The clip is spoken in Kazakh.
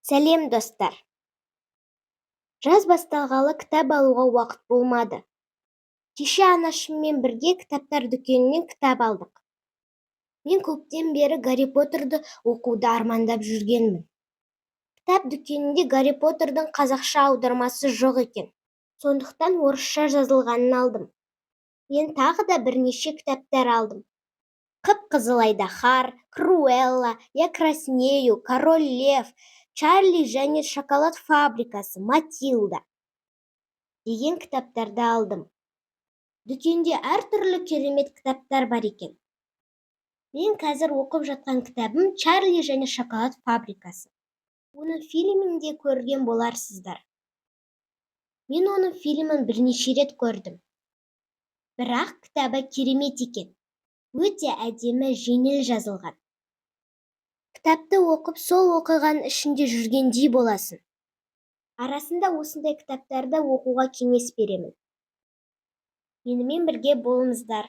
Сәлем, достар! Жаз басталғалы кітап алуға уақыт болмады. Кеше анашыммен бірге кітаптар дүкенінен кітап алдық. Мен көптен бері Гарри Поттерді оқуды армандап жүргенмін. Кітап дүкенінде Гарри Поттердің қазақша аудармасы жоқ екен, сондықтан орысша жазылғанын алдым. Мен тағы да бірнеше кітаптар алдым: Қып-қызыл айдаһар, Круэлла, Я краснею, Король лев, Чарли және шоколад фабрикасы, Матилда деген кітаптарды алдым. Дүкенде әртүрлі керемет кітаптар бар екен. Мен қазір оқып жатқан кітабым Чарли және шоколад фабрикасы. Оның фильмін де көрген боларсыздар. Мен оның фильмін бірнеше рет көрдім. Бірақ кітабы керемет екен. Өте әдемі, жеңіл жазылған. Кітапты оқып, сол оқиғаның ішінде жүргендей боласың. Арасында осындай кітаптарды оқуға кеңес беремін. Менімен бірге болыңыздар!